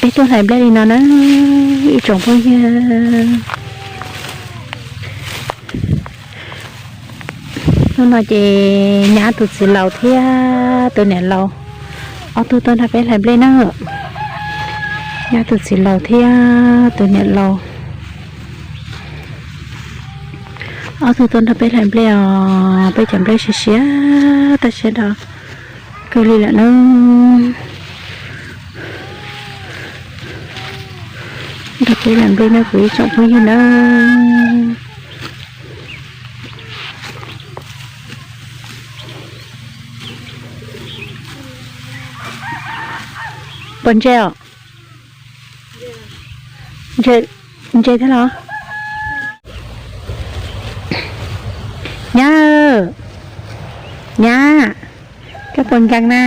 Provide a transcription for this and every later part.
Peb tuaj hlais nplej li no na, ib tsoom phooj ywg. Hnub no ces nyab tus txiv laus thiab tus niam laus, ob tug tuaj nrog peb hlais nplej na. Nyab tus txiv laus thiab tus niam laus, ob tug tuaj nrog peb hlais nplej os. Peb cov nplej siav siav tag siab nrho kawg li lawm na. Nrog peb hlais nplej no kuv ib tsoom phooj ywg na. Puas ntse os? Ntse thiab los? Nyab, nyab, koj puas nkees na?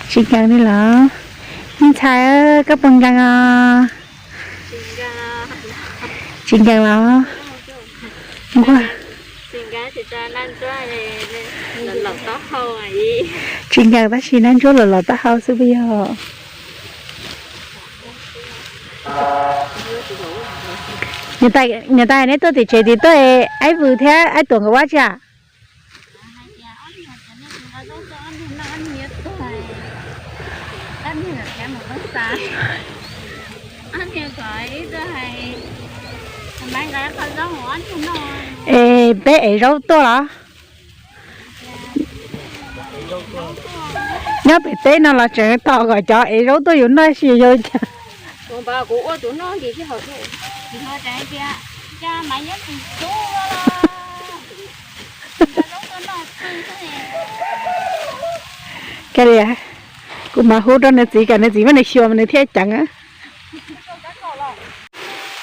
Tsis nkees li los? Me ntxhais, koj puas nkees os? Tsis nkees los? Nquag. Tsis nkees tab sis nab ntsuab los los taub hau xwb puas yog? Niam tais, neb tuaj tim tsev tim tuaj, aib Vws thiab aib Tuam nkawd ua tsi a? Es peb ev zaub tuaj los? Nyob pem teb no los tseem tos kom cov ev zaub tuaj yus noj sis yog cas. Kav liam, kuv mam hu rau nws txiv kom nws txiv muab nws xyuas mas nws thiaj ceev.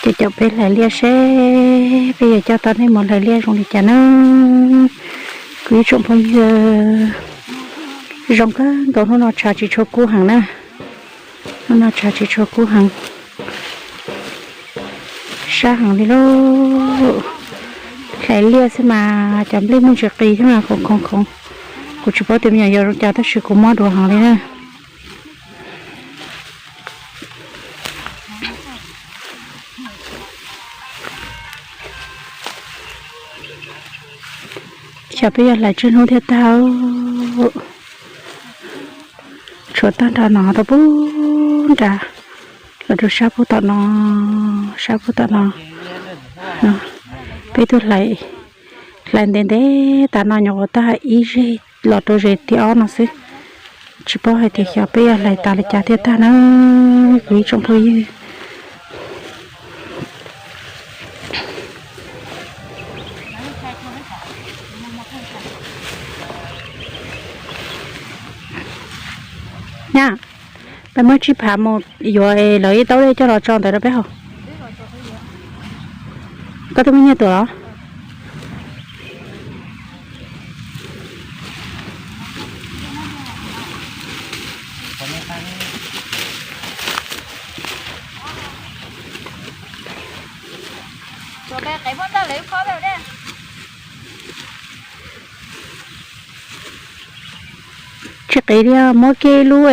Ces caum peb hlais liaj seb peb yuav coj tau nej mus hlais liaj zoo li cas na. Kuv ib tsoom phooj ywg, zoo kawg nkaus, hnub no tshav tsis tshua kub heev na. Hnub no tshav tsis tshua kub heev, sab heev li lauj. Hlais liaj xwb mas cov nplej muaj ntsis qis thiab mas khoov khoov khoov. Kuv tsis paub tias me nyuam yaus zoo cas tab sis kuv mob dua heev li na. Xyov peb yuav hlais tsawg hnub thiaj tag. Tshuav tag nrho no rau pub nrad, los rau sab pub tom no, sab pub tom no. Peb tuaj hlais, hlais ntev ntev tas no nyuam qhuav tag ib zeg los rau zeg thib ob no xwb. Tsis paub hais tias xyov peb yuav hlais tas li cas thiaj tag na, kuv ib tsoom phooj ywg. Nyab, peb muab tsib phav mus yuav lawv ib taub dej coj los tso ntawd rau peb haus. Koj twb muaj nyiaj tuaj los? Tsis qiv li, muab kiag ib lub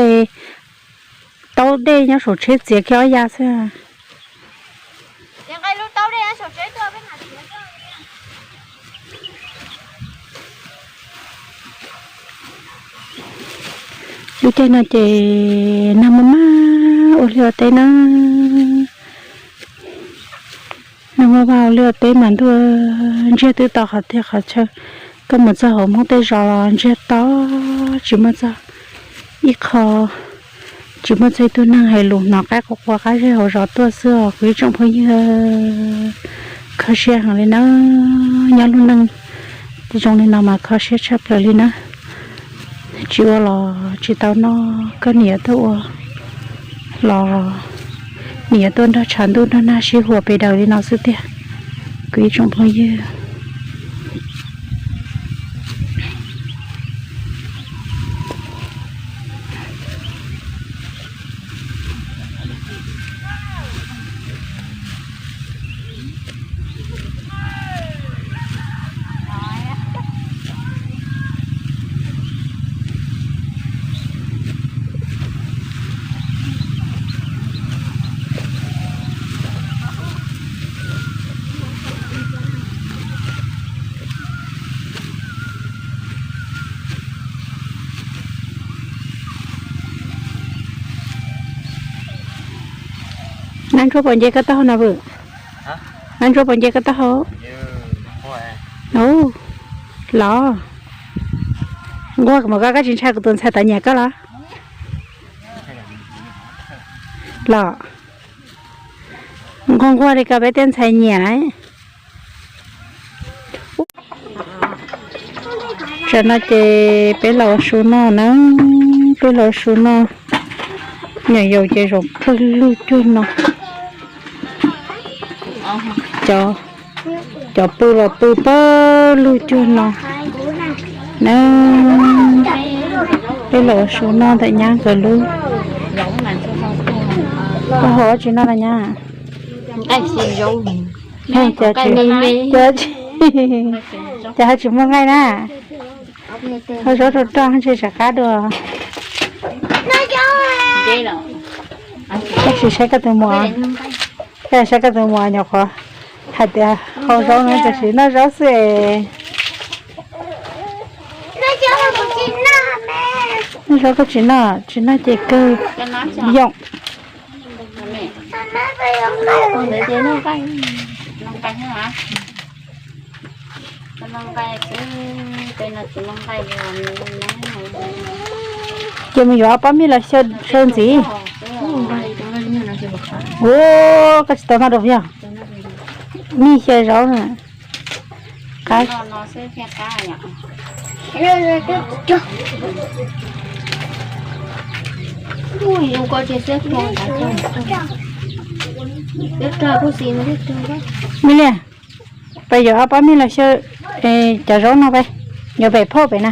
taub dej nyob saum tsheb txiav kiag ob ya xwb. Lub caij no ces nag maj maj ua liaj ua teb na. Nag maj maj ua liaj ua teb mas ntuj, ntsiag twb to qhov tiag qhov chaw. Koj mus txog hauv Hmoob tej zos los ntsiag to, tsis muaj txog ib qho, tsis muaj txog ib tug neeg hais lus hnov qaib qua qua qab zej hauv zos tuaj xwb os kuv ib tsoom phooj ywg. Kho siab heev li na, nyob lub neej zoo li no mas kho siab tshaj plaws li na. Tsis ua los tsis tau noj, koj niam tuaj ua los niam tuaj nrog tshav ntuj nrog nag sib hua pes daws li no xwb tiag, kuv ib tsoom phooj ywg. Ntsuab puas nce koj taub hau no vwm? Ntsuab puas nce koj taub hau? Los, nquag kuv mus koj, koj tsis ntshai kuv tus ntxhais tawv nyiam koj los? Los, nquag nquag li koj peb tej ntxhais nyiam. Tsam no ces peb los ua su noj na, peb los ua su noj. Nyuam yaus ces zaum pawg lug cuag no. Cov pw los pw pawg lug cuag no na. Peb los ua su noj ntawm nyab nkawd lub. Koj hau tsis noj los nyab? Ces ho tsis muaj nqaij na. Hau zaub rau roj ntshe tsam qab dua. Koj sim saib koj tus muam, koj saib koj tus muam nyuam qhuav hais tias hau zaub no tiam sis noj zaub xwb es. Noj zaub koj tsis noj, tsis noj ces kawg yoom. Ces mus yuav ob pob mij los xyaw ntxiv. Ua, koj tsis tau noj dua yog mij xyaw zaub na. Qab. Mij Liaj, peb yuav ob pob mij los xyaw cov zaub no peb, yuav pem phauj pem na.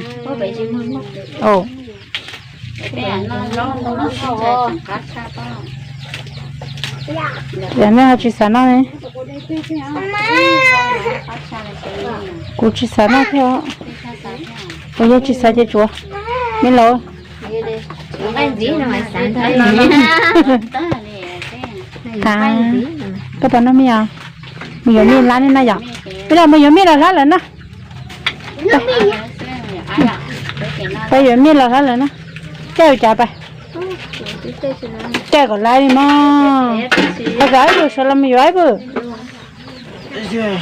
Tias nej ho tsis xav noj ne? Kuv tsis xav noj thiab. Kuv yog tsis xav ces tsuav. Mij laus. Koj puas noj mij os? Mus yuav mij lab nej na yom. Peb los mus yuav mij los hlab lawm na. Peb yuav mij los hlab lawm na. Caij cav pais. Caij kom laiv li mog. Hais kom ib pwm sawv los mus yuav ib pwm.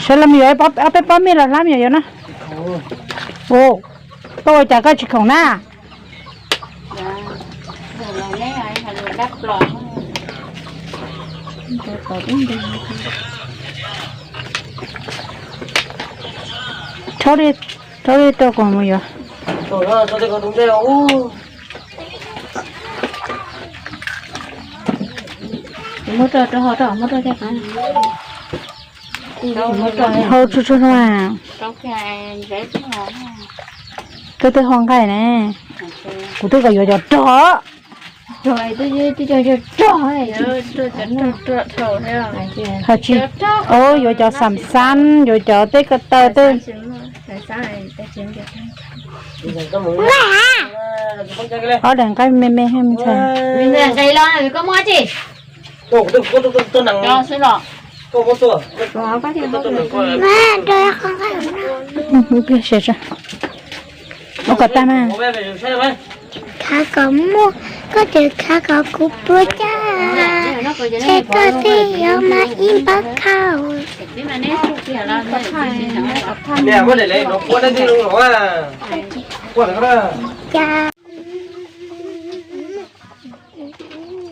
Sawv los mus yuav ob peb pob mij los hlab me nyuam yaus na. Koj ua cas koj tsis khoom na? Rhaub li, rhaub li rau kuv mus yuav. Muab rau, rau hau rau, muab rau caj qab. Hau tsuag tsuag no. Koj twb hau nqaij ne. Kuv twb kom yuav cov rog. Hais tsis, o, yuav cov xam xab, yuav cov tej ko taw tej. Ob daim nqaij me me. Ua kom tag mas. Khav kom muaj, koj tseem khav kom kuv puas tag, ces koj twb yuav mas ib npawb khau.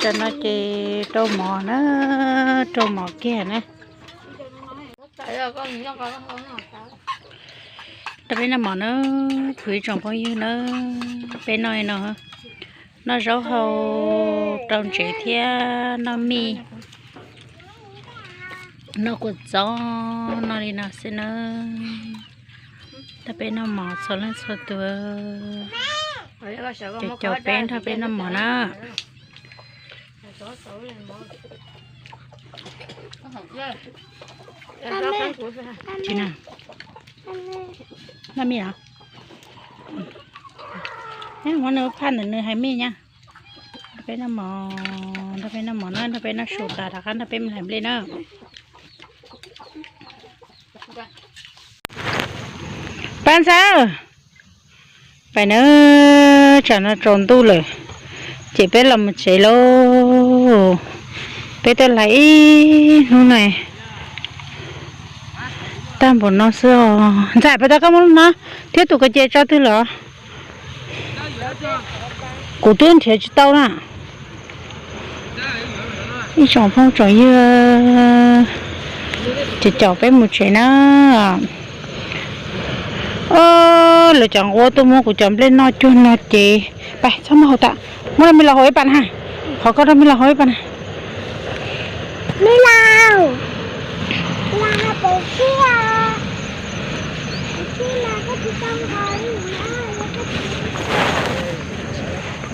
Tam no ces rau mov na, rau mov kiag na. Rau peb noj mov na, kuv ib tsoom phooj ywg na, peb noj no, noj zaub hau rau ntsev thiab noj mij, noj kua txob, noj li no xwb na. Rau peb noj mov txhua leej txhua tus, ces caum peb nrog peb noj mov na. Tsis na, noj mij os. Muab nws phaj ntawm nws hais mij nyab. Nrog peb noj mov, nrog peb noj mov na, nrog peb noj su tas rov qab nrog peb mus hlais nplej na. Pab ntxawg, pais na, tsam no tsaus ntuj lawm, ces peb los mus tsev lauj. Peb tuaj laim ib hnub no tag npaum no xwb os. Ntxawm, peb tau koj muab lub no thiab tus ko ces tso twg los? Kuv twb nrhiav tsis tau na. Ib tsoom phooj tsoom ywg, ces caum peb mus tsev na. Lawv cov nquab tuaj muab kuv cov nplej noj cuag no ces, pab txhob muab hau tas, muab rau me los hau ib pas na. Qhov koj rau me los hau ib pas na.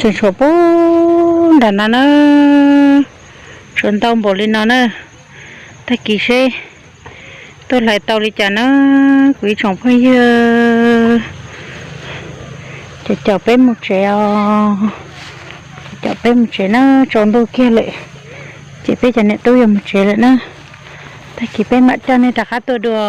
Tseem tshuav pub nram no na, tshuav ntau npaum li no na. Tag kis seb tuaj hlais tau li cas na, kuv ib tsoom phooj ywg. Ces caum peb mus tsev os, ces caum peb mus tsev na, tsaus ntuj kiag lawm, ces peb cov niam tub yuav mus tsev lawm na. Tag kis peb mam coj nej rov qab tuaj dua.